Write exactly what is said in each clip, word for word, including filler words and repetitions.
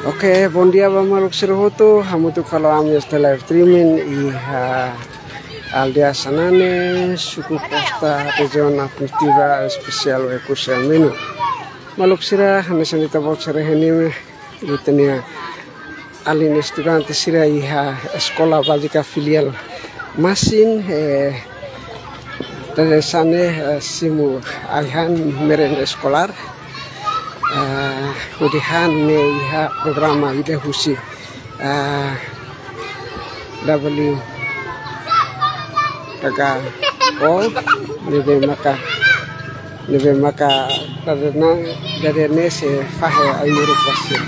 Oke, bondia ba maluk sira hotu, hamutuk fali ami iha live streaming iha aldeia Sanane, suku Costa, rejiaun administrativa espesiál Oekusi Amenu. Maluk sira, hanesan ita-boot sira haree ne'e, ita-nia alin estudante sira iha Eskola Bázika Filiál Masin, eh, dadeer-saan ne'e, eh, simu ai-han merenda eskolár. Eh, hodi han ne'e iha programa ida husi, eh, W K K O, ne'ebé maka, ne'ebé maka dadeer-saan, dadeer-saan ne'e sei fahe ai-moruk ba sira.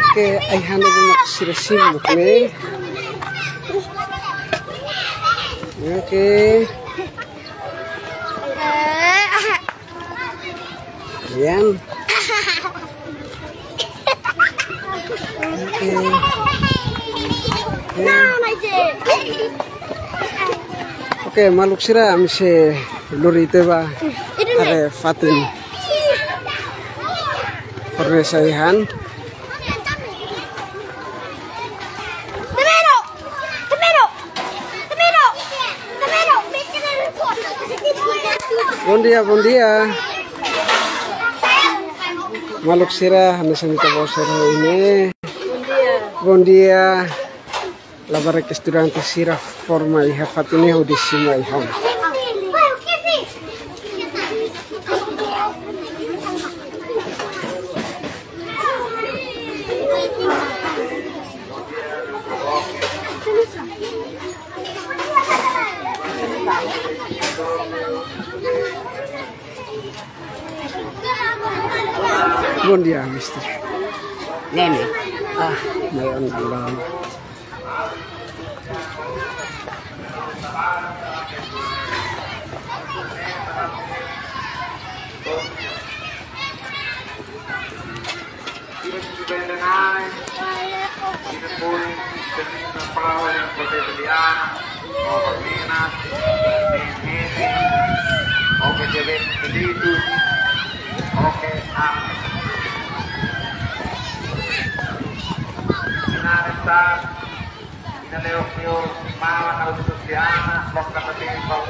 Oke, ai-han ne'ebé maka sira simu ne'e. Oke. Yan. Oke. Oke. Oke, maluk sira, ami sei lori tiha ba haree fatin fornese ai-han. Bondia, bondia. Maluk sira, hanesan ita-boot sira haree ne'e. Bondia. Labarik estudante sira forma iha fatin ne'e hodi simu ai-han. Bondia, mister. Nene. Ah, mai on dulu. Ida suku Bendenare, ida pun, ida pun perahu yang kota Beliana, nomor mina, oke, jadi itu, oke, ah. Ina resta, ina leo pior, mama kalau itu si anak, lo kata timbang,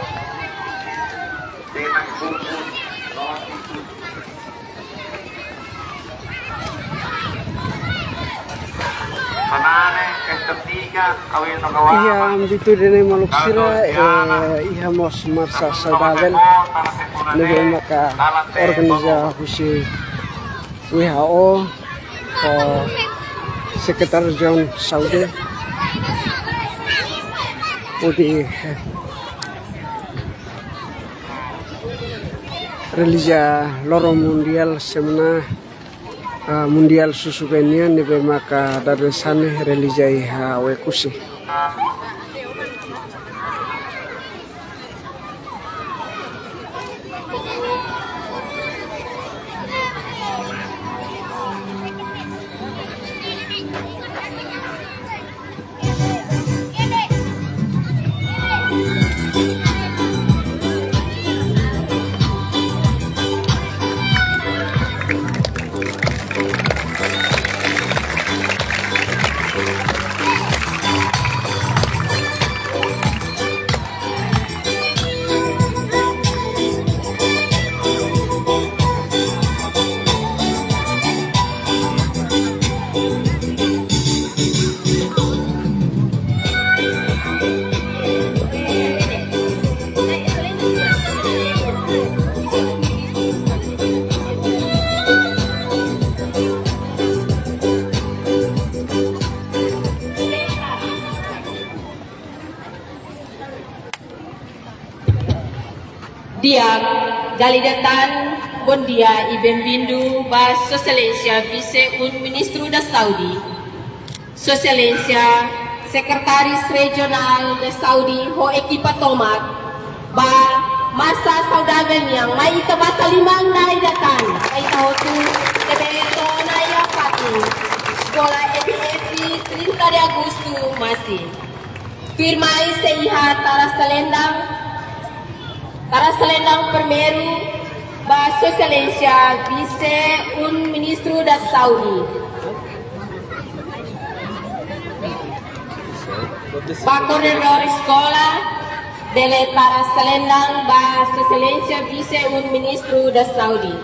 timbang bungkus, lo itu. Iha amplitude ne'e maluk sira, eh, iha mós marsa saudavel ne'ebé maka organiza husi W H O, ho Sekretáriu Jerál Saúde, hodi, eh, realiza loron mundiál semana, ah, mundiál susubeen nian ne'ebé maka dadeer-saan ne'e realiza iha Oekusi. Di'ak, dala ida tan, bondia i benvindu ba Sua Exelénsia Vise Um Ministru da Saúde, Sua Exelénsia Sekretáriu Rejionál da Saúde ho ekipa tomak, ba marsa saudavel nian mai ita basa liman dala ida tan, ba ita hotu ne'ebé to'o ona iha fatin Eskola E B F trinta de Agosto Masin. Tuirmai sei iha tara selendang, tara selendang primeiru ba Sua Exelénsia Vise Um Ministru da Saúde. Ba koordenadór eskola, bele tara selendang ba Sua Exelénsia Vise-un Ministru da Saúde.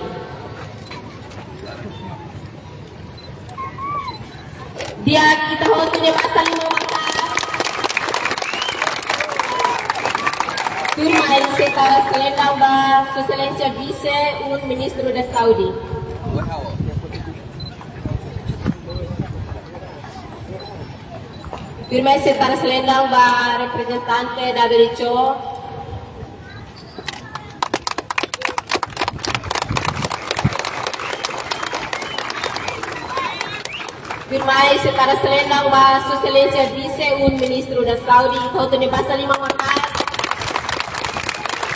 Di'ak, ita hotu nia basa liman maka'as. Tuirmai sei tara selendang ba Sua Exelénsia Vise-un Ministru da Saúde. Tuirmai sei tara selendang ba reprezentante W H O. Tuirmai sei tara selendang ba Sua Exelénsia Vise-un Ministru da Saúde, ita hotu nia basa liman maka'as.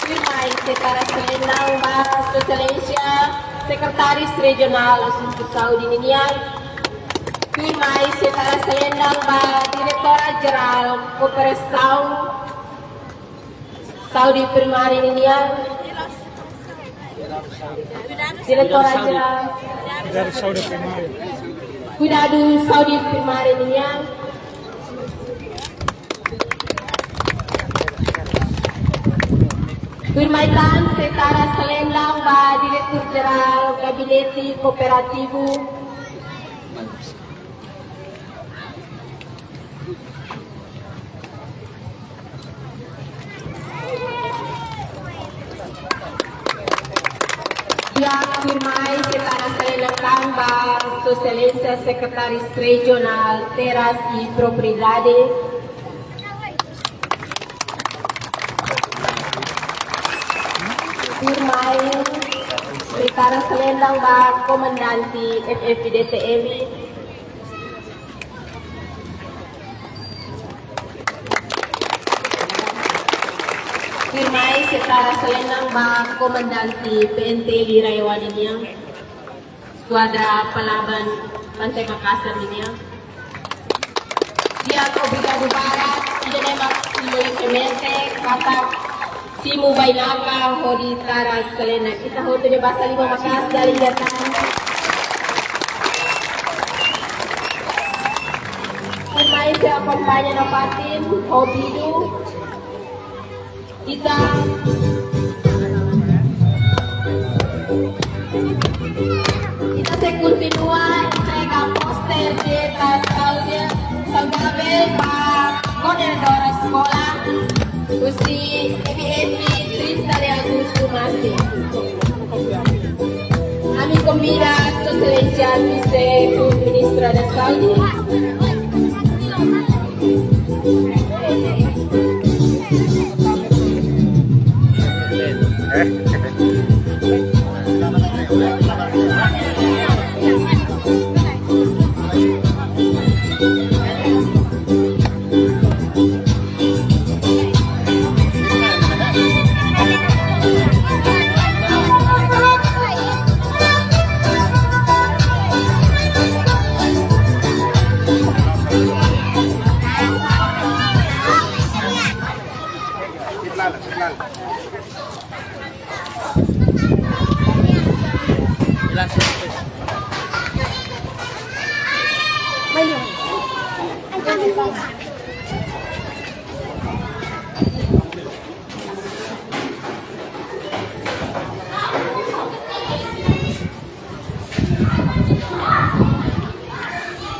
Tuirmai sei tara selendang ba Sua Exelénsia Sekretáriu Rejionál Asuntu Saúde ninian. Tuirmai sei tara selendang ba Diretora Jerál Kooperasaun Saúde Primária ninian. Diretora Jerál Cuidadu Saúde Primária. Cuidadu Saúde Primária ninian. Tuirmai tan sei tara selendang ba Diretór Jerál Gabinete Kooperativu. Di'ak, tuirmai sei tara selendang ba Sua Exelénsia Sekretáriu Rejionál Terras e Propriedade. Tuirmai sei tara selendang ba Komandante F F D T M. Tuirmai sei tara selendang ba Komandante P N T L Rayoane nian, Eskuadra Palaban Pante Makasar ninian. Di'ak, obrigadu barak, ida-ne'e mak simbolikamente katak simu bainaka hodi tara selendang. Ita hotu nia basa liman maka'as, dala ida tan. Tuirmai sei akompaña nafatin ho bidu. Ita, ita sei kontinua entrega poster dieta sauda-, saudavel ba koordenadora eskola husi M F trinta de Agosto MASTEH. Ami konvida Sua Exelénsia Vise-Ministra da Saúde.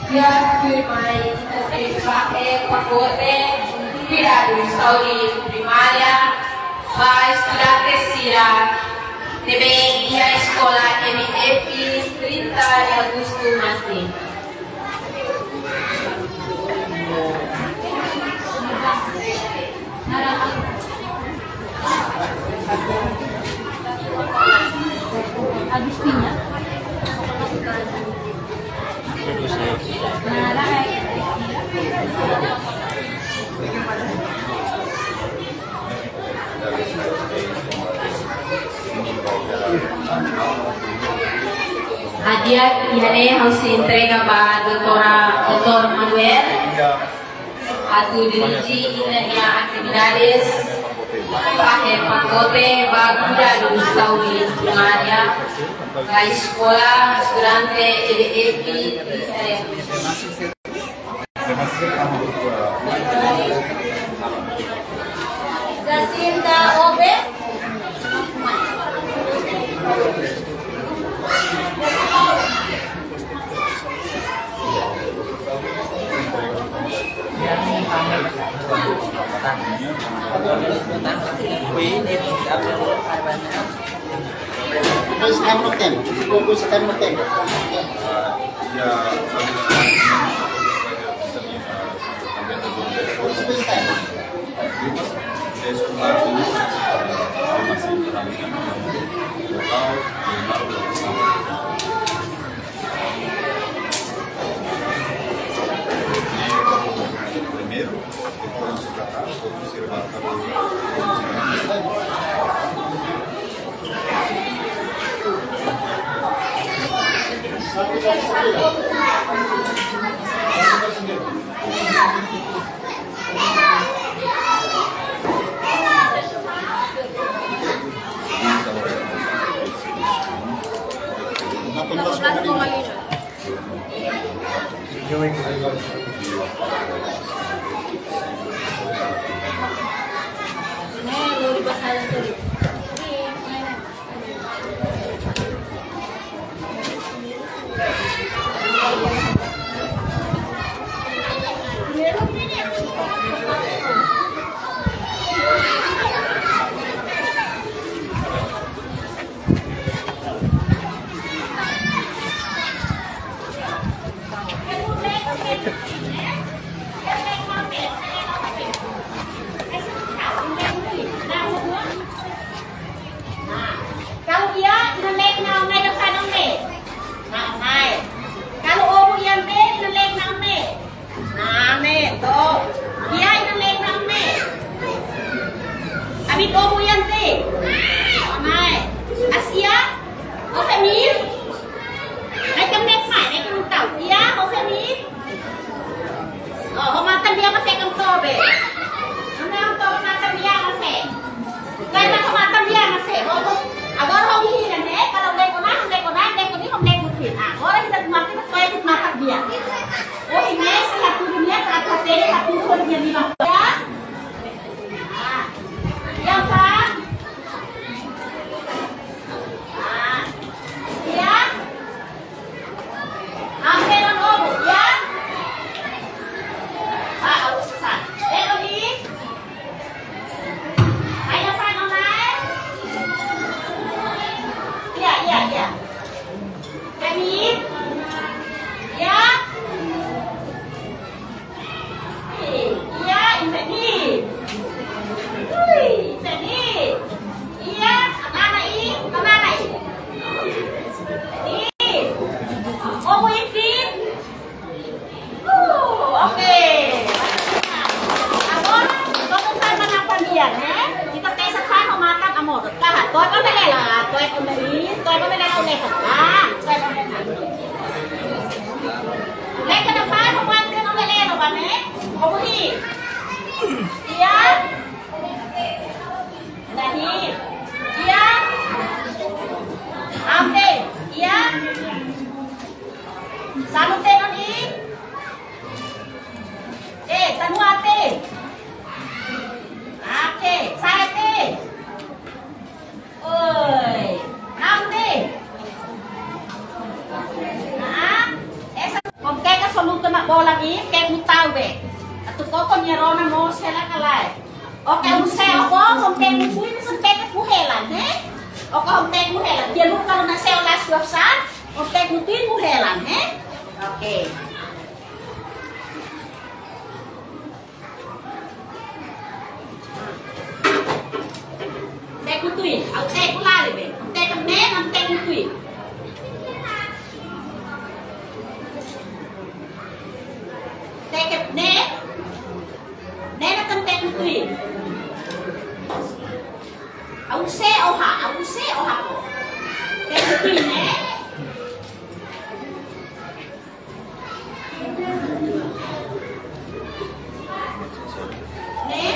Di'ak, tuirmai ita sei fahe pakote kuidadu saúde primária ba estudante sira ne'ebé iha eskola M F trinta de Agosto MASTEH. Agustina. Hadi'a iha ne'e ha'u sei entrega ba doutora, doutór Manuel, atu dirije ita-nia atividades fahe pakote ba kuidadu saúde primária ba eskola estudante M F. Jacinta Obe. Depois tem no tempo, depois tem no tempo. Primeiru, depois se trata, depois se levanta. Kalau iha, ita leet na'an ne'e ka fadong ne'e. Na'an ne'e. Kalau obu iha ne'e, ita leet na'an ne'e. Na'an ne'e, to'o. Iha ita leet na'an ne'e. Ami obu iha ne'e. Na'an ne'e. Asia, o Femir. Ai, kam nek mai, nek kam tau. Iha, o Femir. Oh, ho matan dia masih kam tobe. Ame am tobe matan dia masih. Karena ho matan dia masih. Ho, ho. Agora ho hira ne'e, kalau deko na, deko na, deko ni, ho deko ni. Ah, agora kita mati, kita ikut matan dia. Oh, ini satu dunia, satu seri, satu dunia lima. Ya? Ah. Ya, Pak? Ah. Ya? Ampe non obu, ya? Ah, obu susah. Eh, obi. Ayo, Pak, non naik. Ya, ya, ya. Kami. Ya. Iya, ini tadi. Wih, tadi. Iya, mana i? Mana i? Ini. Oh, Bu Ipin. Uh, oke. Agora, vamos para a pandemia, né? Kita tes apa, mau makan, amor. Kaha, to'o ba bele la, to'o ba bele, to'o ba bele la, to'o ba bele la. Ah, to'o ba bele la. Leka na faro, mate no lele no ba, né? Obu hi. Iya. Dahi. Iya. Ampe. Iya. Sanu te no ni. Eh, sanu ate. Ate, sare te. Oi, amde. Ah, esa, kom keka soluta na bola ni, kek mutau be. Atu koko nia rona mo sela kalai. Oke, um se oko, kom kek mutui, kom kek fuhelan, he? Oko kom kek fuhelan. Dia luka lo na se olas dosa, kom kek mutui fuhelan, he? Oke. Teke tuir, ha'u teke lale be. Teke ne'e, ha'u teke tuir. Teke ne'e, ne'e ha'u teke tuir. Ha'u se oha, ha'u se oha ko. Teke tuir ne'e. Ne'e?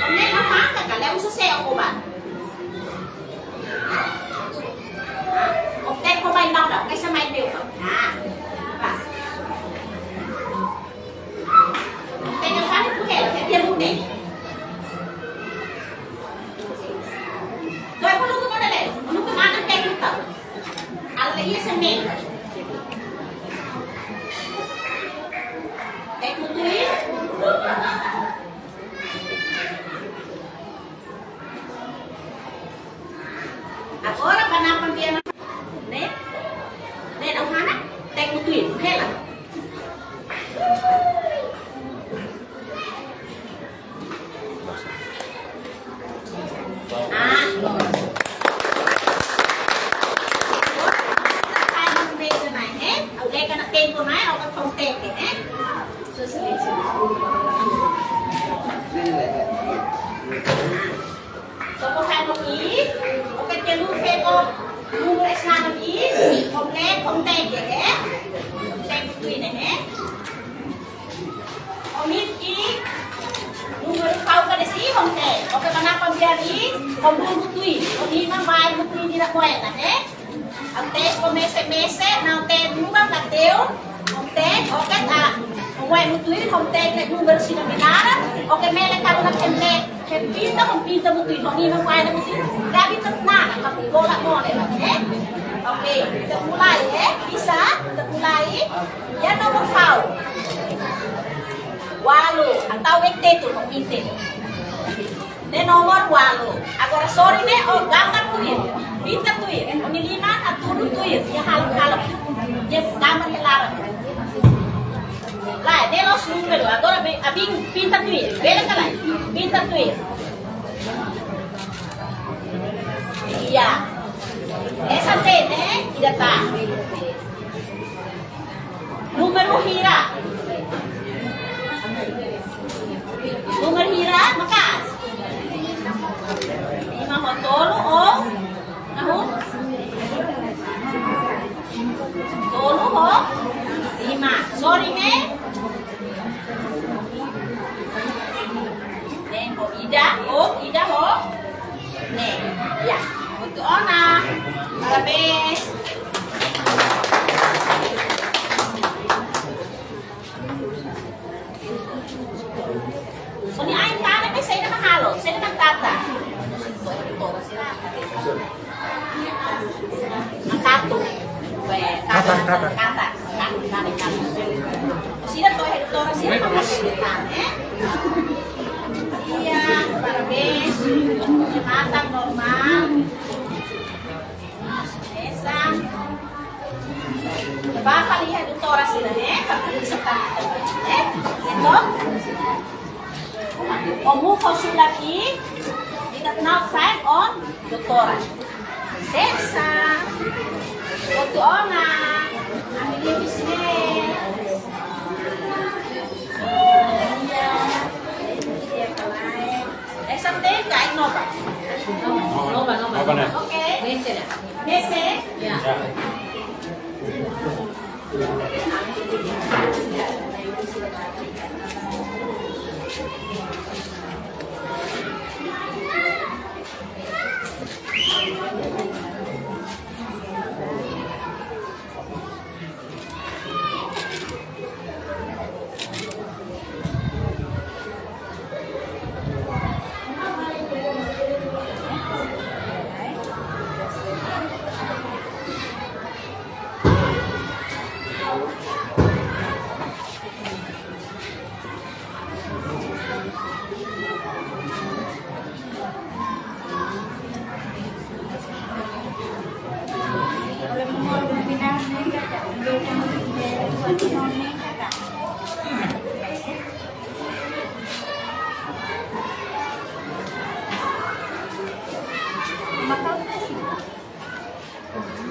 Ne'e na maka ka, le usa se o ba. Oke, ko ba inau da, oke, sama ide ko. Nah. Ba. Hela. Ah, no. Agora, vamos tentar mais um beijo, né? Alguém que não tem, né? Alguém que não tem, né? Só por causa aqui, porque tem um feco, número esse nada aqui, completo, completo, né? Tem que ir, né? Oke, númeru kau ka desi, oke. Oke, mana pambiari, oke, buku tui. Oke, mana mai buku tui dira koe, eh? Oke, komese mese, na oke, dua ka teu. Oke, oke, ta. Oke, buku tui, oke, le númeru sira minara. Oke, mele kalu na kende. Pinta, pinta buku tui, oke, mana mai buku tui. Gabi tenang, kamu bola mole, eh? Oke, kita mulai, eh? Bisa, kita mulai. Ya, nomor kau. Ualu, atau ekte tu, komite. Ne'e nomor ualu. Agora, sorry ne'e, oh, gambar tuir. Pinta tuir. Ohin lima, atu tuir. Ya, halo, halo. Ya, gambar ya, laran. Lai, ne'e loos númeru. Agora, abin, abin pinta tuir. Bele ka lae? Pinta tuir. Iya. Esa te, ne'e? Ida ta. Númeru hira? Númeru hira, maka? Lima ho tolu ho? Nahu? Tolu ho? Lima. Sorry, me? Tempu. Ida ho, ida ho. Ne'e, ya. Hotu ona. Parabéns. Ohin ai tane be saida mak halo, saida mak tata. Katu. Katu, katu, katu. Sira to'o, sira to'o, sira to'o, sira to'o, eh? Iya, parabéns. Masak normal. Esa. Bapa lihat doutora sira, eh? Bapa lihat serta, eh? Itu. Omu fosu lagi, kita kenal sign on doutora. Sesa. Hotu ona. Ami di sini. Iya. Iya, kalai. Esa tem, cai nova. Nova, nova. Nova, né? Oke. Mese, né? Mese. Ya. Ya.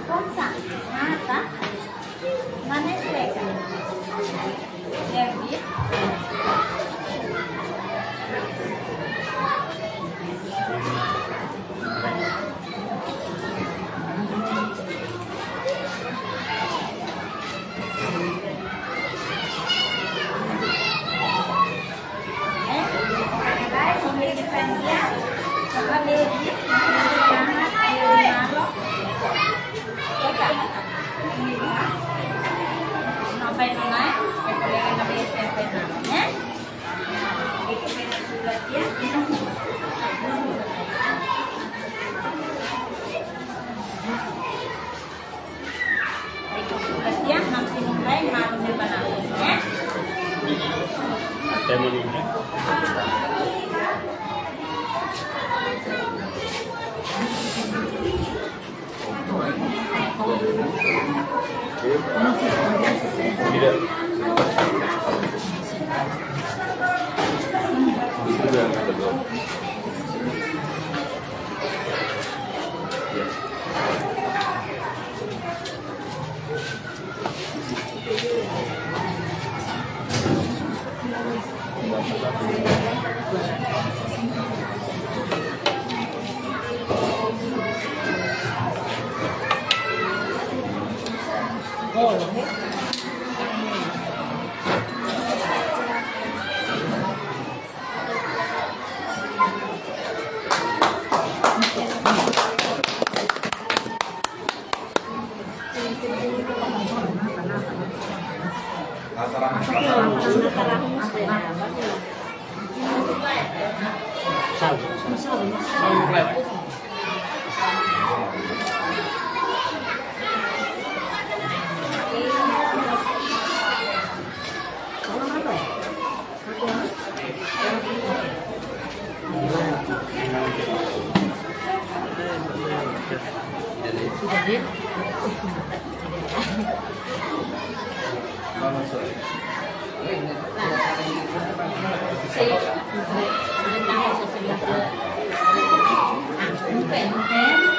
Konsa, mata, manes leka. Jadi, Baik, sudah siap, maksimum baik, malu di mana, ya? Tema ni, ya?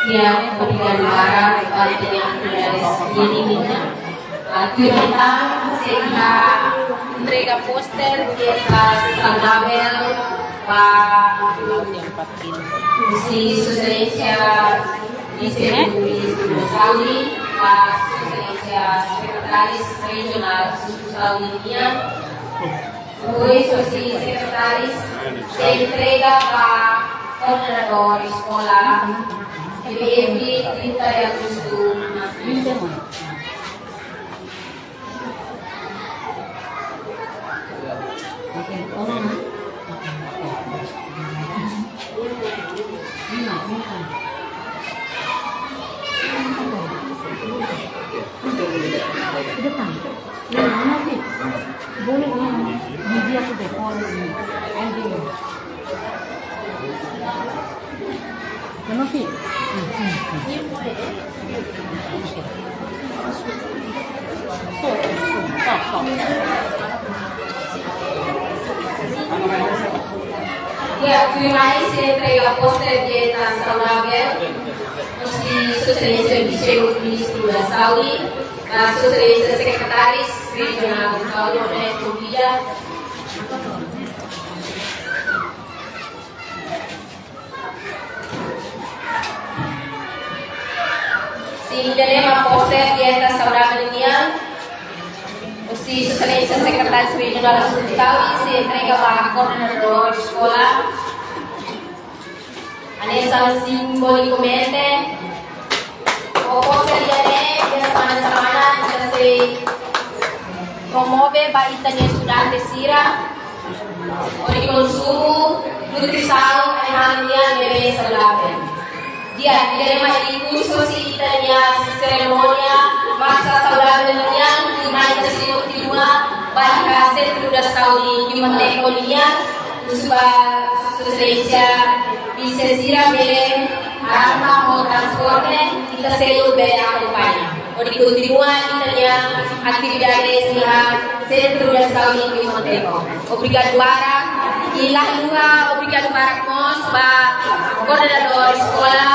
Ya, obrigadu barak ba ita-nia atividade nian. Atu ita sei iha entrega poster dieta saudavel ba husi Sua Exelénsia Vise-Primeiru-Ministru Saúde, ba Sua Exelénsia Sekretáriu Rejionál Saúde nian, depois husi sekretáriu sei entrega ba koordenadór eskola, P B F, trinta de agosto. Ya, tuirmai sei entrega poster dieta saudavel husi Sua Exelénsia Vise-Primeiru-Ministru Saúde, ba Sua Exelénsia Sekretáriu Rejionál Saúde, ne'ebé konvida. Sei entrega poster dieta saudavel nian husi Sua Exelénsia Sekretáriu Rejionál Saúde, sei entrega ba koordenadór eskola. Hanesan simbolikamente, ho poster ida-ne'e, iha semana-semana ita sei promove ba ita-nia estudante sira hodi konsumu nutrisaun animál nian ne'ebé saudavel. Di'ak, ida-ne'e mak ikus husi ita-nia serimónia masa saudavel nian, tuirmai ita sei kontinua ba iha Sentru da Saúde Kiumanteco nian, husu ba Sua Exelénsia Vise sira bele arranja ho transporte, ita seluk bele akompaña hodi kontinua ita-nia atividade iha Sentru da Saúde Kiumanteco. Obrigadu barak, i la haluha obrigadu barak mós ba koordenadór eskola,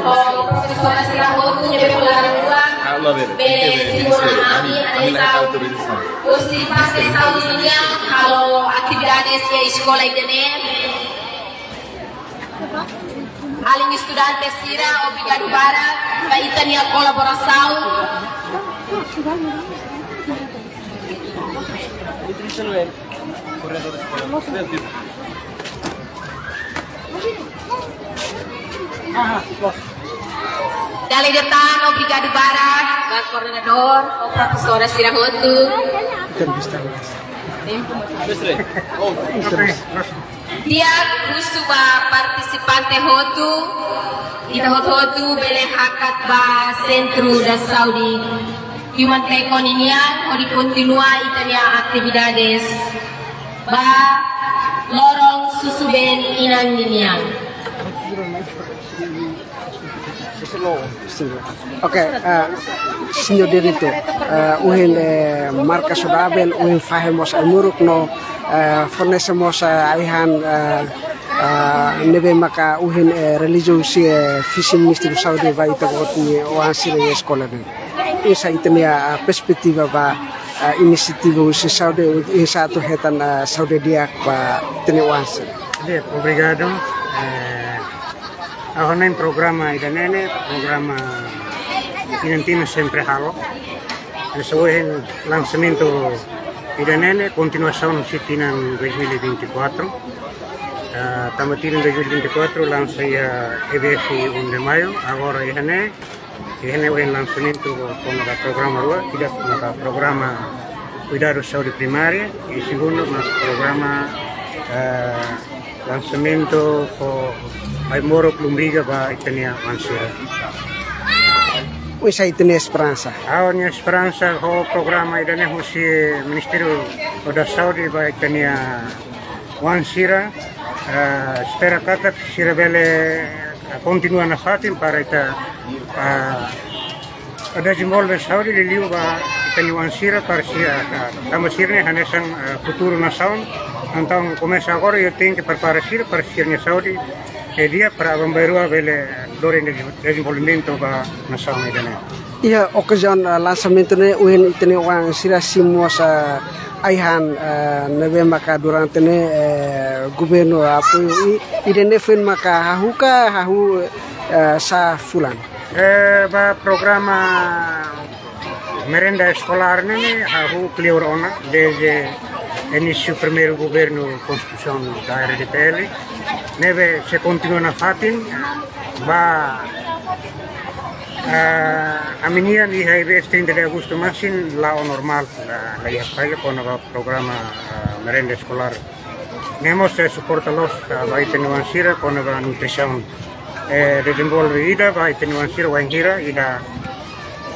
ho profesora sira hotu ne'ebé halo hela bele simu ona ami, hanesan husi parte saúde nian halo atividade iha eskola ida-ne'e. Alin estudante sira, obrigadu barak ba ita-nia kolaborasaun. Dala ida tan, obrigadu barak ba koordenadór, ho profesora sira hotu. Di'ak, husu ba partisipante hotu, ita hotu-hotu bele hakat ba Sentru da Saúde Kiumanteco nian hodi kontinua ita-nia atividades ba loron susubeen inan ninian. Oke, eh, señór Diretór, eh, ohin, eh, marka saudavel, ohin fahe mós ai-moruk no, eh, fornese mós, eh, ai-han, eh, eh, ne'ebé maka ohin, eh, realiza husi, eh, Vise-Ministru Saúde ba ita-boot nia oan sira iha eskola ne'e. Oinsá ita-nia, eh, perspetiva ba, eh, inisiativa husi saúde, oinsá atu hetan, eh, saúde di'ak ba ita-nia oan sira. Di'ak, obrigadu. Eh, ha'u hanoin programa ida-ne'e ne'e programa tinan-tinan sempre halo. Hanesan ohin lansamentu ida-ne'e ne'e kontinuasaun husi tinan dois mil e vinte e quatro. Eh, tanba tinan dois mil e vinte e quatro lansa iha E B F um de Maio, agora iha ne'e, iha ne'e ohin lansamentu kona-ba programa rua, ida kona-ba programa kuidadu saúde primária, i segundu mak programa, eh, lansamentu fó ai-moruk lombriga ba ita-nia oan sira. Oinsá ita-nia esperansa? Ha'u-nia esperansa ho programa ida-ne'e husi Ministériu da Saúde ba ita-nia oan sira, eh, espera katak sira bele, eh, kontinua nafatin para ita, eh, dezenvolve saúde liuliu ba ita-nia oan sira para sira, eh, tanba sira ne'e hanesan, eh, futuru nasaun. Entaun komesa agora ita tenke prepara sira para sira-nia saúde, eh, di'ak para aban-bainrua bele, eh, lori dezenvolvimentu ba nasaun ida-ne'e. Iha okaziaun, eh, lansamentu ne'e ohin ita-nia oan sira simu mós, eh, ai-han, eh, ne'ebé maka durante ne'e, eh, governu apoiu i, ida-ne'e foin maka hahú ka, hahú, eh, sá fulan? Eh, ba programa merenda eskolár ne'e ne'e hahú kleur ona desde inísiu primeiru governu konstituisaun da R D T L. Ne'ebé sei kontinua nafatin ba, eh, ami-nian iha E B F trinta de Agosto masin la'o normál, la, la iha falla kona-ba programa, eh, merenda eskolár. Ne'e mós sei suporta loos, eh, ba ita-nia oan sira kona-ba nutrisaun. Eh, dezenvolve ida ba ita-nia oan sira wainhira iha,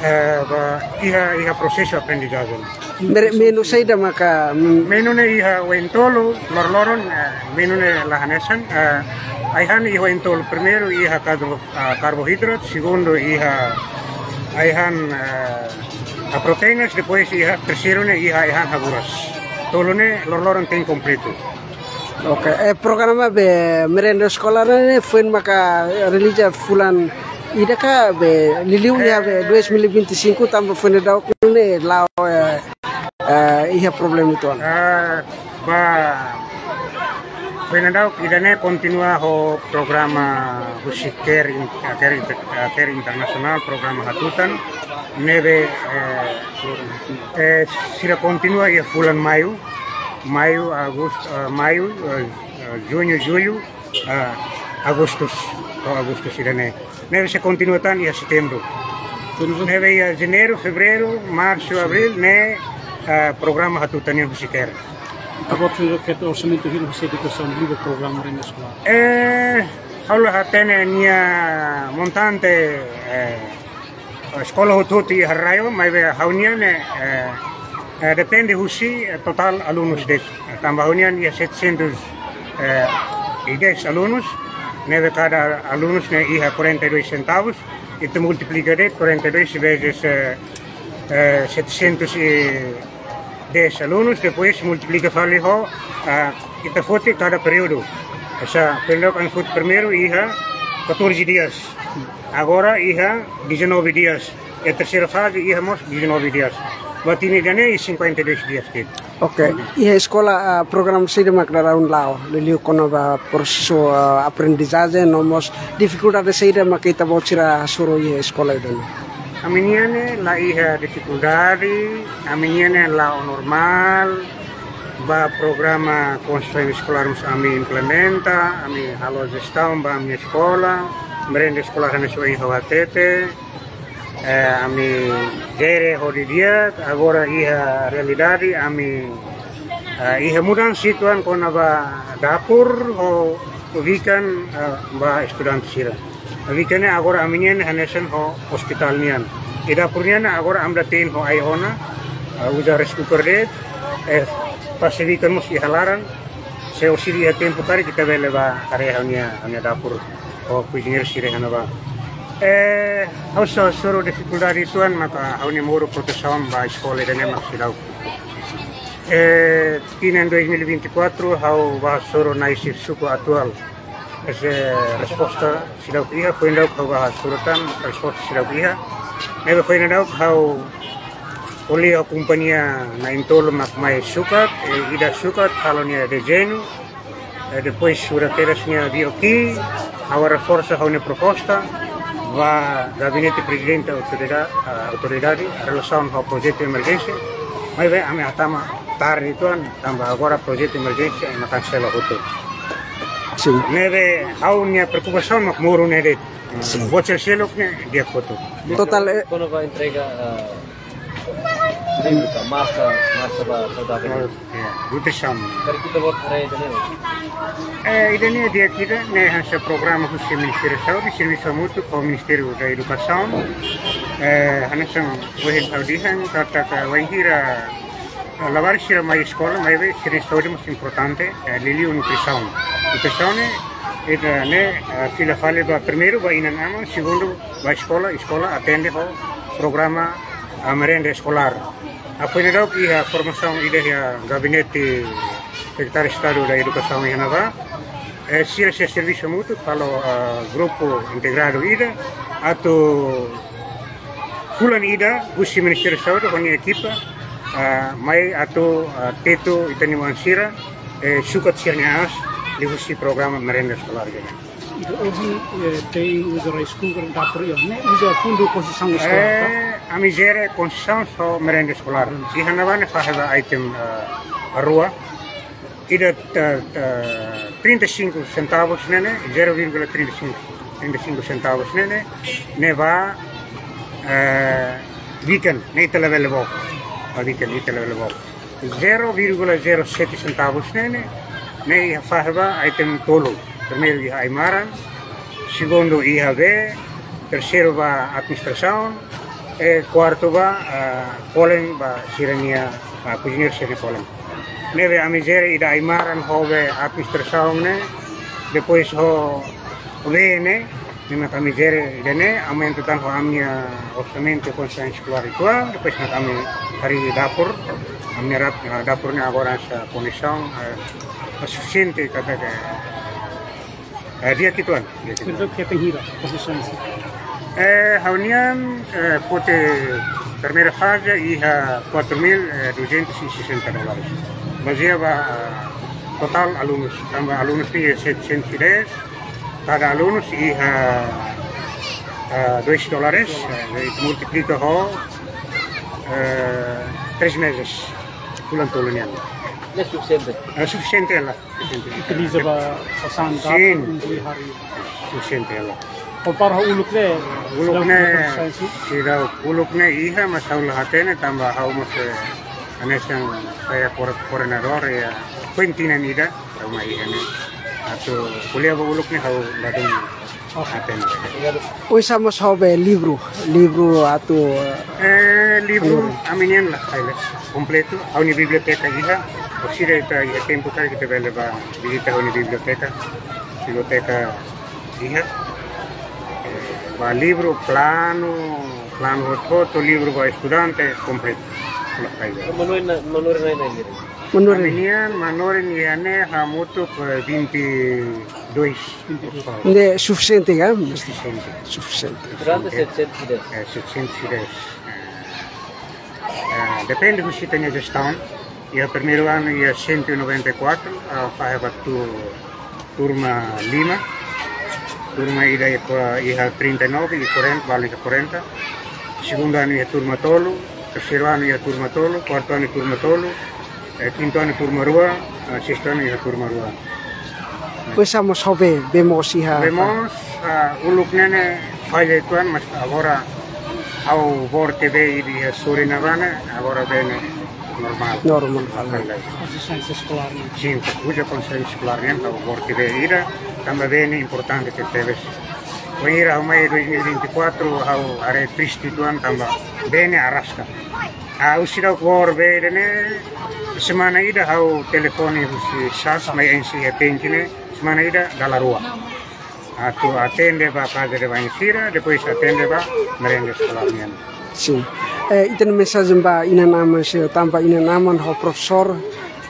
eh, ba iha, iha prosesu aprendizajen. Mere-, menu saida maka, mm, menu ne'e iha oin-tolu, loroloron, eh, menu ne'e la hanesan, eh, ai-han iha oin-tolu. Primeiru iha karbo-, ah, karbohidrat, segundu iha ai-han, eh, ah, proteínas, depois iha terseiru ne'e iha ai-han haburas. Tolu ne'e loroloron tenke kompletu. Oke, eh, programa be merenda eskolár ne'e foin maka realiza fulan ida ka be liuliu iha be dois mil e vinte e cinco tanba foin daudauk ne'e la'o, eh, eh, iha problema uitoan? Ah, ba foin daudauk ida-ne'e kontinua ho programa husi CARE in-, CARE inter-, CARE internasionál, programa Hatutan, ne'ebé, eh, eh, sira kontinua iha fulan Maiu, Maiu, Agostu, eh, Maiu, eh, eh, Juñu, Jullu, eh, Agostu, to'o Agostu ida-ne'e. Ne'ebé sei kontinua tan iha Setembru. Terus? Ne'ebé iha Janeiru, Fevereiru, Marsu, Abríl, ne'e, eh, programa Hatutan nian husi CARE. Ita-boot sira hetan orsamentu hira husi edukasaun liga programa merenda eskolár? Eh, ha'u la hatene nia montante, eh, eskola hotu-hotu iha rai-laran, maibé ha'u-nian ne'e, eh, eh, depende husi, eh, totál alunus de'it. Tanba ha'u-nian iha setecentos e dez alunus, ne'ebé kada alunus ne'e iha quarenta e dois centavos, ita multiplika de'it quarenta e dois vezes, eh, eh, setecentos e dez alunus, depois multiplika fali ho, ah, ita foti kada períodu. Hanesan, períodu ami foti primeiru iha catorze dias. Agora iha dezanove dias. I terseira faze iha mós dezanove dias. Ba tinan ida-ne'e iha cinquenta e dois dias de'it. Oke, iha eskola, ah, programa saida mak dadaun la'o, liuliu kona-ba prosesu, ah, aprendizajen, no mós difikuldade saida mak ita-boot sira hasoru iha eskola ida-ne'e? Ami-nian ne'e la iha difikuldade, ami-nian ne'e la'o normál, ba programa konstrusaun eskolár mós ami implementa, ami halo jestaun ba ami eskola, merenda eskolár hanesan ohin ha'u hatete, eh, ami jere ho di'ak, agora iha realidade, ami, eh, iha mudansa uitoan kona-ba dapur ho ubikan, eh, ba estudante sira. Ubikan ne'e agora ami-nian hanesan ho ospitál nian. I dapur nian agora ami la te'in ho ai-ona, eh, uza rice cooker de'it, eh, fase ubikan mós iha laran, se orsida iha tempu karik ita bele bá haree ha'u-nia, ha'u-nia dapur ho kozineiru sira iha ne'ebá. Eh, ha'u só hasoru difikuldade uitoan maka ha'u-nia moru protesaun ba eskola ida-ne'e mak seidauk. Eh, tinan dois mil e vinte e quatro ha'u bá hasoru nai xefe suku atuál. Ese resposta seidauk iha, foin daudauk ha'u bá hasoru tan, resposta seidauk iha. Ne'ebé foin daudauk ha'u ko'alia ho kompañia na'in-tolu mak mai sukat, eh, ida sukat, halo nia dezeñu, eh, depois sura kedas nia B O Q, ha'u reforsa ha'u-nia proposta ba Gabinete Prezidente Autoridade, ah, Autoridade, relasaun ho projetu emerjénsia, maibé ami hatama tarde uitoan, tanba agora projetu emerjénsia ema kansela hotu. Sin. Ne'ebé ha'u-nia preokupasaun mak moru ne'e de'it. Sin. Buat seluk-seluk ne'e di'ak hotu. Totál, eh, Kuandu bá entrega, ah, livru ka masa, masa ba saudavel? Oh, ya, nutrisaun. Karik ita-boot haree ida-ne'e? Eh, ida-ne'e di'ak ida, ne'e hanesan programa husi Ministériu Saúde, servisu hamutuk ho Ministériu da Edukasaun. Eh, hanesan ohin ha'u dehan, katak wainhira, eh, labarik sira mai eskola, maibé sira-nia saúde mós importante, eh, liuliu nutrisaun. Nutrisaun ne'e, ida-ne'e, eh, fila fali ba primeiru ba inan-aman, segundu ba eskola, eskola atende ho programa, ah, merenda eskolár. Ah, foin daudauk iha formasaun ida iha Gabinete Sekretáriu Estadu da Edukasaun iha ne'ebá. Eh, sira sei servisu hamutuk, halo, ah, grupu integradu ida, atu fulan ida husi Ministériu Saúde ho nia ekipa, ah, mai atu, ah, tetu ita-nia oan sira, eh, sukat sira-nia aas liuhusi programa merenda eskolár ida-ne'e. Entaun, ohin, eh, tenke uza rice cooker, dapur iha, ne'e uza fundu konsesaun eskola, ka? Eh, ami jere konsesaun só merenda eskolár. Iha ne'ebá ne'e fahe ba item, eh, rua. Ida, eh, eh, trinta e cinco centavos ne'e ne'e, zero vírgula trinta e cinco, trinta e cinco centavos ne'e ne'e, ne'e ba, eh, weekend, ne'e ita labele book. Ba weekend, ita labele book. Zero vírgula zero sete centavos ne'e ne'e, ne'e iha fahe ba item tolu. Primeiru iha aimaran, segundu iha bee, terseiru ba administrasaun, eh, kuartu ba, ah, kolen ba sira-nia, ah, kozineiru sira-nia kolen. Ne'ebé ami jere ida aimaran ho bee administrasaun ne'e, depois ho bee ne'e, ne'e mak ami jere ida-ne'e, aumenta tan ho ami-nia orsamentu konsesaun eskolár uitoan, depois mak ami harii dapur, ami harap, ah, dapur ne'e agora hanesan kondisaun, eh, sufisiente katak, eh, di'ak uitoan, di'ak uitoan. Entaun, ke tenke hira, konsesaun sira? Eh, ha'u-nian, eh, foti primeira faze iha quatro mil duzentos e sessenta dólares. Bazeia ba, eh, totál alunus, tanba alunus ne'e setecentos e dez, kada alunus iha, eh, dois dólares, eh, multiplika ho, eh, três meses, fulan tolu nian. Ne'e sufisiente? Eh, sufisiente hela, sufisiente. Utiliza ba sasán, sin, dapur, uza iha hari. Sufisiente hela. Kompara ho uluk ne'e, uluk ne'e, seidauk, uluk ne'e iha, mas ha'u la hatene, tanba ha'u mós, eh, hanesan sai koor-, koordenadór, ya, foin tinan ida, ha'u mai iha ne'e. Atu ko'alia ba uluk ne'e ha'u ladún hatene. Oinsá mós ho be livru, livru atu, eh, livru, ami-nian la, ai la, kompletu, ha'u-nia biblioteka iha, orsida ita iha tempu karik ita bele bá vizita ha'u-nia biblioteka, biblioteka iha, eh, ba livru, planu, planu hotu-hotu, livru ba estudante, kompletu. Manorin, manorin iha ne'e? Ami-nian, manorin iha ne'e hamutuk, eh, vinte e dois. Ne'e sufisiente ka? Sufisiente. Sufisiente. Durante setecentos e dez. Eh, setecentos e dez. Eh, depende husi ita-nia jestaun. Iha primeiru anu iha cento e noventa e quatro, ah, fahe ba tu-, turma lima. Turma ida iha, iha trinta e nove, iha quarenta, balu iha quarenta. Segundu anu iha turma tolu, terseiru anu iha turma tolu, kuartu anu turma tolu, eh, kintu anu turma rua, eh, sestu anu iha turma rua. Oinsá mós ho bee, bee mós iha? Bee mós, ah, uluk ne'e ne'e falla uitoan, mas agora ha'u boor tiha bee iha sorin ne'ebá ne'e, agora bee ne'e normál. Normál, normál. Normál. Konsistente eskolár ne'e? Sin, uza konsistente eskolár ne'e, ha'u boor tiha bee ida, tanba bee ne'e importante tebetebes. Wainhira ha'u mai dois mil e vinte e quatro, ha'u haree triste uitoan, tanba bee ne'e araska. Ah, husi ha'u boor bee ida ne'e, semana ida ha'u telefone husi sas, mai enxe iha tangke ne'e, semana ida dala rua. Atu atende ba kaza de bañu sira, depois atende ba merenda eskolár nian. Sin. Eh, ita-nia mensajen ba inan-aman sira, tanba inan-aman ho profesór,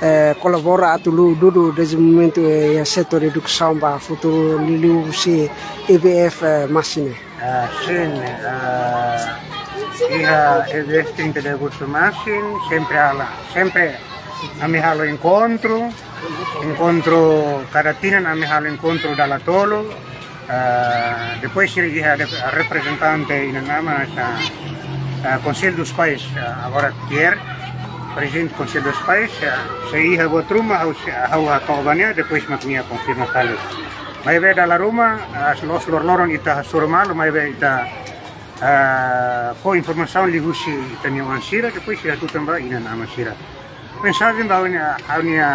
eh, kolabora atu lu dudu dezenvolvimentu, eh, iha setór edukasaun ba futuru liuliu husi E B F, eh, Masin ne'e. Ah, sin, ah, iha E B F trinta de Agostu Masin, sempre halo, sempre ami halo enkontru, enkontru kada tinan ami halo enkontru dala tolu, ah, depois sira iha de-, reprezentante inan-aman sa, ah, Conselho dos Pais, ah, agora tier, prezidente Conselho dos Pais, ah, se iha buat ruma, ha'u se, ha'u hato'o ba nia, depois mak nia konfirma fali. Maibé dala ruma, ah, loos loroloron ita hasoru malu, maibé ita, ah, fó informasaun liuhusi ita-nia oan sira, depois sira tutan ba inan-aman sira. Mensajen ba ha'u-nia, ha'u-nia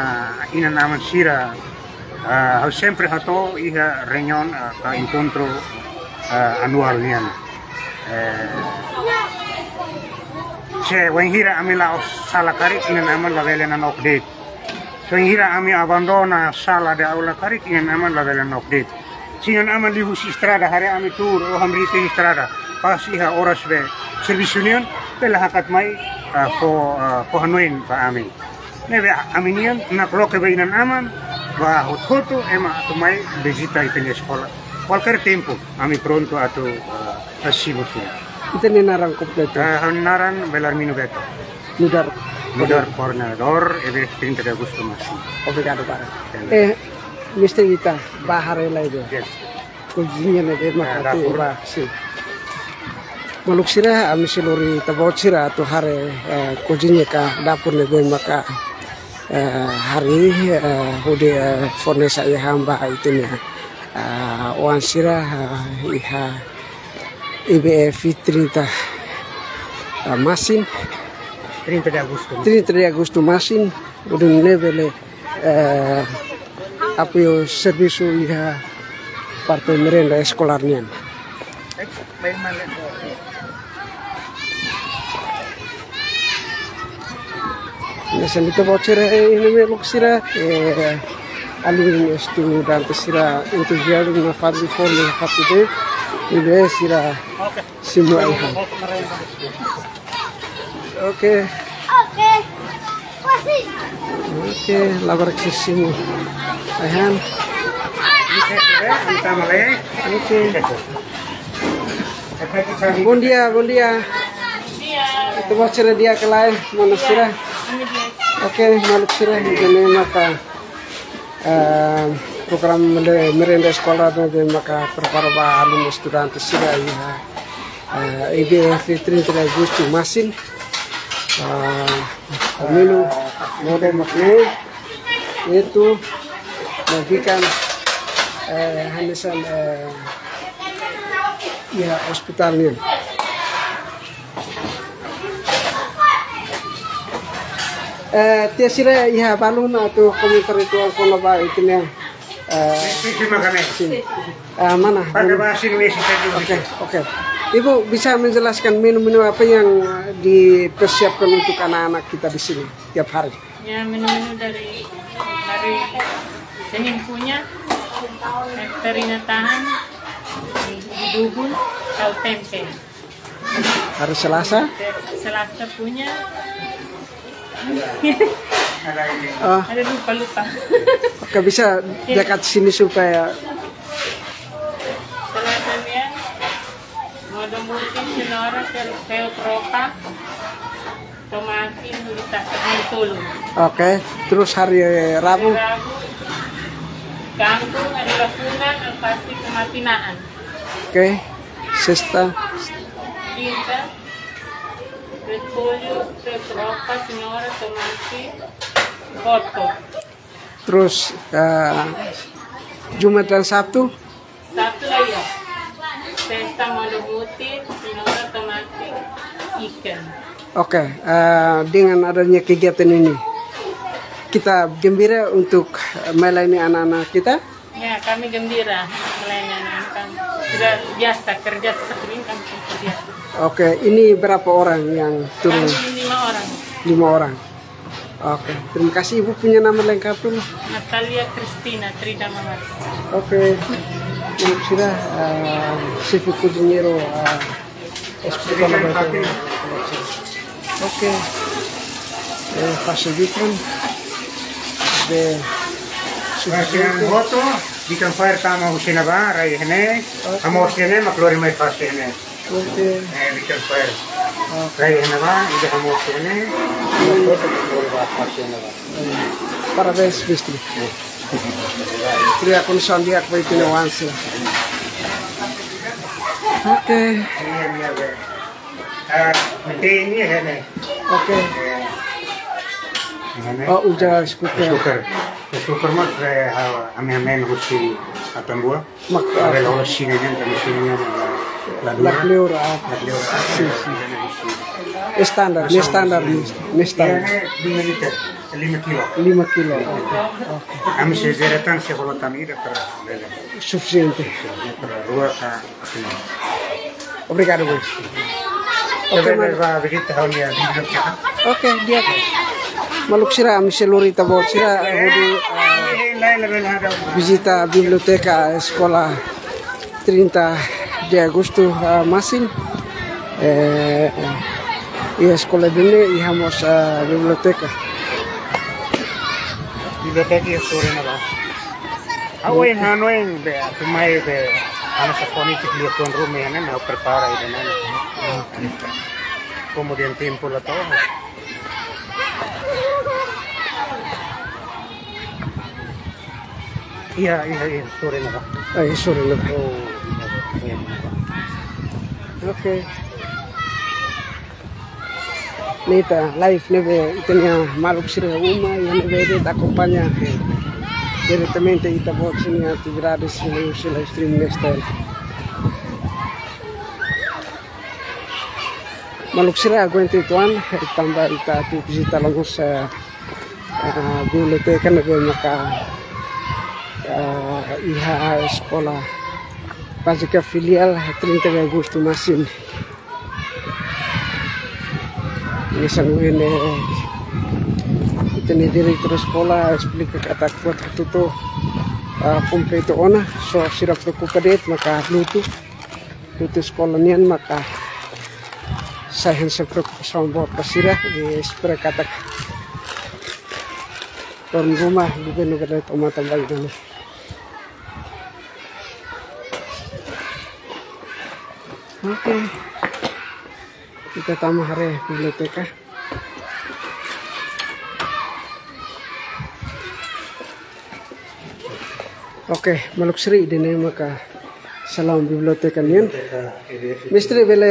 inan-aman sira, ah, ha'u sempre hato'o iha reuniaun, ah, ka enkontru, ah, anuál nian. Eh, se wainhira ami la'o sala karik inan-aman labele nanook de'it. Se wainhira ami abandona sala de aula karik inan-aman labele nanook de'it. Se inan-aman liuhusi estrada, haree ami tuur, ou hamriik iha estrada, pas iha oras be servisu nian, bele hakat mai, ah, fó, ah, fó hanoin ba ami. Ne'ebé ami-nian nakloke ba inan-aman, ba hotu-hotu, ema atu mai vizita ita-nia eskola. Kualkér tempu, ami prontu atu, ah, resibe sira. Ita-nia naran kompletu? Ah, ha'u-nia naran Belarmino Beto. Nu'udar? Nu'udar koordenadór E B F trinta de Agostu Masin. Obrigadu barak. Ya. Eh, mister, ita bá haree lai de'it. Yes. Koziña ne'ebé maka, ah, dapur. Ba, sin. Maluk sira, ami sei lori ita-boot sira atu haree, eh, koziña ka dapur ne'ebé maka, eh, harii, eh, hodi, eh, fornese ai-han ba ita-nia, eh, oan sira, eh, iha E B F trinta, eh, Masin. Trinta de Agostu. Trinta de Agostu Masin, hodi nune'e bele, eh, apoiu servisu iha parte merenda eskolár nian. Hanesan ita-boot sira, eh, iha ne'e maluk sira, eh, alin estudante sira entuziazmu nafatin fó nafatin de'it, ida sira simu ai-han. Oke. Oke. Oke, labarik sira simu ai-han. Oke. Bondia, bondia. Ita-boot sira di'ak ka lae, mana sira? Oke, maluk sira, ida-ne'e maka, eh, programa mere-, merenda eskolár ne'ebé maka prepara ba alin estudante sira iha, eh, E B F trinta de Agostu Masin. Ah, menu mode mak ne'e, yaitu makan, eh, hanesan, eh, iha ospitál nian. Eh, tia sira iha balun atu komentáriu uitoan kona-ba ita-nia, eh, sin. Ah, mana? Oke, oke. Ibu bisa menjelaskan menu-menu apa yang, eh, dipersiapkan untuk anak-anak kita di sini tiap hari? Ya, menu-menu dari, dari Senin punya, eh, terina tahan, dubun, atau tempe. Hari Selasa? Selasa punya. Oh. Ada, lupa, lupa. Oke, bisa dekat sini supaya. Selasa nian, modo mutin, cenoura, tel-, tel-, tropa, tomate, lita, tolu. Oke, terus hari Rabu? Hari Rabu, kangkung, ada lakunan, alpasi, tomate naan. Oke, sesta. Kinta, repollo, tel-, tropa, cenoura, tomate, koto. Terus, eh, Jumat dan Sabtu? Sabtu lagi ya. Sesta, modo mutin, cenoura, tomate, ikan. Oke, eh, dengan adanya kegiatan ini, kita gembira untuk melayani anak-anak kita? Ya, kami gembira melayani anak-anak kami. Sudah biasa kerja seperti ini, kami sudah terbiasa. Oke, ini berapa orang yang turun? Kami lima orang. Lima orang. Oke, terima kasih. Ibu punya nama lengkap dulu? Natalia Christina Tridamamas. Oke. Sira, ah, xefe kozinheiru, ah, esplika ona ba ita. Oke. Eh, fase bikan de Fase hotu, bikan faer tama husi ne'ebá, rai iha ne'e, oke, hamoos iha ne'e, mak lori mai fase iha ne'e. Oke. Eh, bikan faer. Oke. Rai iha ne'ebá, ida hamoos iha ne'e, hotu mak lori ba fase iha ne'ebá. Parabéns, mestre. Kria kondisaun di'ak ba ita-nia oan sira. Oke. Iya, iya, iya. Ah, nanti ini ya, nih. Oke. Iya. Ini. Oh, uza skuter. Skuter. Skuter mas, eh, ha, ami-ami husi Atambua. Mak, ah, ada lawan sini kan, kami sini kan, la, la kleur, ah. La kleur, ah. Sin, sin. Standar, ne'e standar, ne'e standar. Iya, ne'e lima liter, lima kilo. Lima kilo. Oke. Ami sei zeratan, sei hola tan ida para bele. Sufisiente. Para rua ka, sin. Obrigadu, bois. Oke, oke, mana? Ba vizita ha'u-nia biblioteka. Oke, di'ak. Maluk sira, ami sei lori ita-boot sira, eh, hodi, eh, vizita biblioteka Eskola trinta de Agostu, ah, Masin. Eh, iha eskola ida-ne'e iha mós, ah, biblioteka. Biblioteka iha sorin ne'ebá. Ha'u hanoin be, atu mai be, hanesan fó-na'in lia tuan ruma iha ne'e, ha'u prepara ida-ne'e. Komu dehan tempu la to'o. Iya, iya, iya, sorin ne'ebá. Ah, iya, sorin ne'ebá. Oh, iya, iya. Oke. Ne'e ita live ne'ebé ita-nia maluk sira uma, iha ne'ebé de'it akompaña diretamente ita-boot sira-nia atividade sira husi live stream ne'e. Maluk sira aguenta uitoan, tanba ita atu vizita longos, eh, eh, biblioteka ne'ebé maka, eh, iha Eskola Bázika Filiál trinta de Agostu Masin. Hanesan ohin, eh, ita-nia diretór eskola esplika katak buat hotu-hotu, ah, kompletu ona, só sira preokupa de'it maka lutu. Lutu eskola nian maka sai hanesan preokupasaun boot ba sira, i espera katak loron ruma governu bele toma tan ba ida-ne'e. Oke. Ita tama haree biblioteka. Oke, maluk sira, ida-ne'e maka salaun biblioteka nian. Mestre, bele,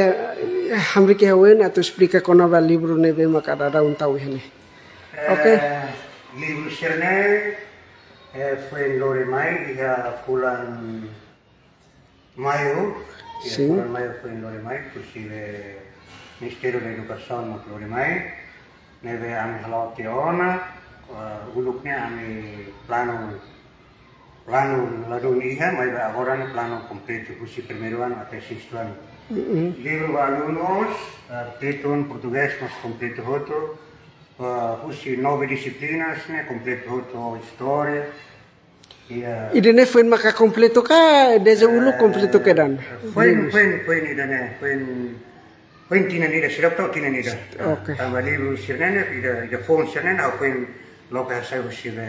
eh, hamriik ha'u atu esplika kona-ba livru ne'ebé maka daudaun tau iha ne'e. Oke. Eh, livru sira-ne'e, eh, foin lori mai iha fulan Maiu, iha, sin, fulan Maiu foin lori mai, husi Ministériu Edukasaun mak lori mai, ne'ebé ami hala'o tiha ona, eh, uluk ne'e ami planu, planu ladún iha, maibé agora ne'e planu kompletu, husi primeiru anu até sestu anu. Mm-mm. Livru ba alunus, eh, tetun, portugés, mós kompletu hotu, eh, husi nove dixiplinas ne'e kompletu hotu, istória, Iya. Ida-ne'e foin maka kompletu ka, dezde uluk kompletu kedan? Foin, foin, foin ida-ne'e, foin, foin tinan ida, seidauk to'o tinan ida. Oke. Tanba livru sira-ne'e, ida, ida foun sira-ne'e, ha'u foin loke hasai husi be,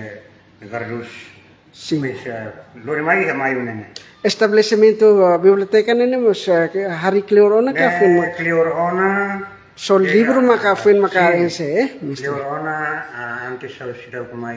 be Gardus. Sin. Foin sira lori mai iha Maiu ne'e. Estabelesimentu, eh, biblioteka ne'e, mós, eh, ke harii kleur ona ka foin maka? Ne'e kleur ona. Só livru maka foin maka, sin, enxe, eh? Kleur ona, ah, antes ha'u seidauk mai.